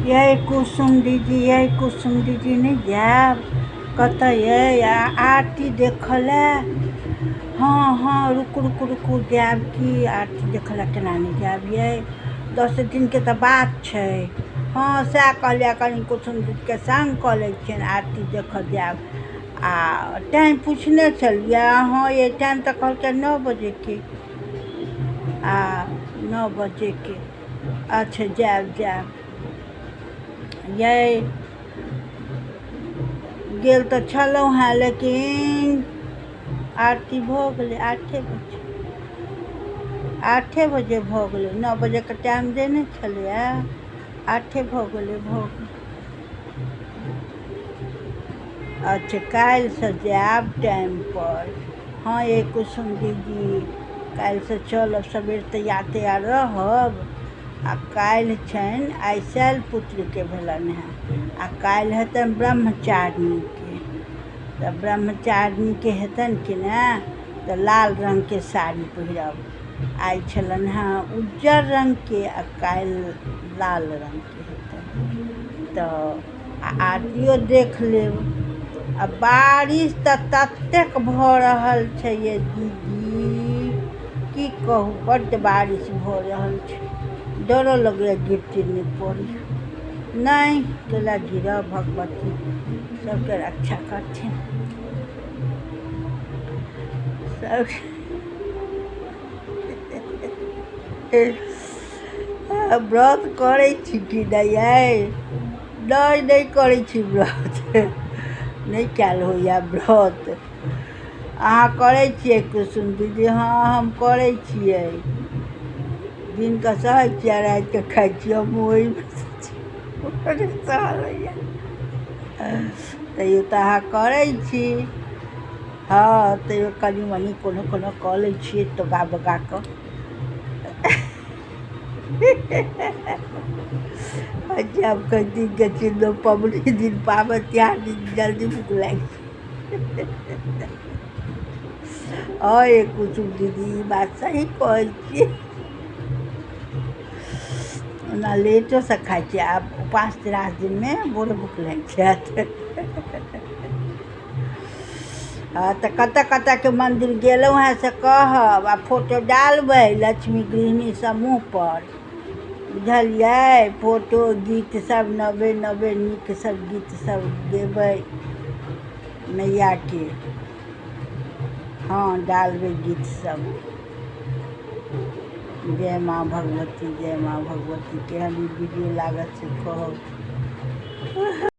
यै कुसुम दीदी, यै कुसुम दीदी, नहि जायब कतऽ यै आरती देखऽ लए? हँ हँ, रुकू रुकू रुकू, जायब की आरती देखऽ लए। केना नहि जायब यै, 10 दिनके तऽ बात छै। हँ, सएह कहलियै, कनि कुसुम दीदीके सङ्ग कऽ लै छियनि, आरती देखऽ जायब। आ टाइम पुछने छलियै? हँ यै, टाइम तऽ कहलकै 9 बजेके। आ 9 बजेके, अच्छा, जायब जायब यै। गेल तऽ छलहुँ हेँ, लेकिन आरती भऽ गेलै 8 बजे। 8 बजे भऽ गेलै। 9 बजेके टाइम देने छलैए, 8 भऽ गेलै, भऽ गेलै। अच्छा, काल्हिसँ जायब टाइमपर। हँ यै कुसुम दीदी, काल्हिसँ चलब, सबेर तैयार तैयार रहब। आ काल्हि छनि, आइ शैलपुत्रीके भेलनि हेँ आ काल्हि हेतनि ब्रह्मचारिणीके। तऽ ब्रह्मचारिणीके हेतनि कि ने, तऽ लाल रङ्गके साड़ी पहिरब। आइ छलनि हेँ उज्जर रङ्गके आ काल्हि लाल रङ्गके हेतनि। तऽ आ आरतियो देख लेब। आ बारिश तऽ ततेक भऽ रहल छै ये दीदी, की कहू, बड्ड बारिश भऽ रहल छै। डरो लगैए गिर तिर नहि पड़ी। नहि, केला गिरब? भगवती सबके रक्षा करथिन सब। व्रत करै छी कि नहि यै? नहि, नहि करै छी व्रत, नहि कयल होइए व्रत। अहाँ करै छियै कुसुम दीदी? हँ, हम करै छियै। दिनके सहै छियै, रातिके खाइ छियै। हम ओहिमे सहल होइए। तैयो तऽ अहाँ करै छी? हँ, तैयो कनि मनि कोनो कोनो कऽ लै छियै, तोगा बोगा कऽ। अच्छा, आब कई दिनके चिन्ह पबनी दिन, पाबनि तिहार दिन जल्दी भूख लागि। हँ ये कुसुम दीदी, ई बात सही कहै छियै। ओना लेटोसँ खाइ छियै। आब उपास तिरास दिनमे बड़ भूख लागि जायत। हँ, तऽ कतऽ कतऽके मन्दिर गेलहुँ हेँ से कहब आ फोटो डालबै लक्ष्मी गृहिणी समूहपर, बुझलियै? फोटो, गीत सब नवे नवे नीक सब गीत सब गेबै मैयाके। हँ, डालबै गीत सब। जय माँ भगवती, जय माँ भगवती। केहन ई वीडियो लागत से कहब।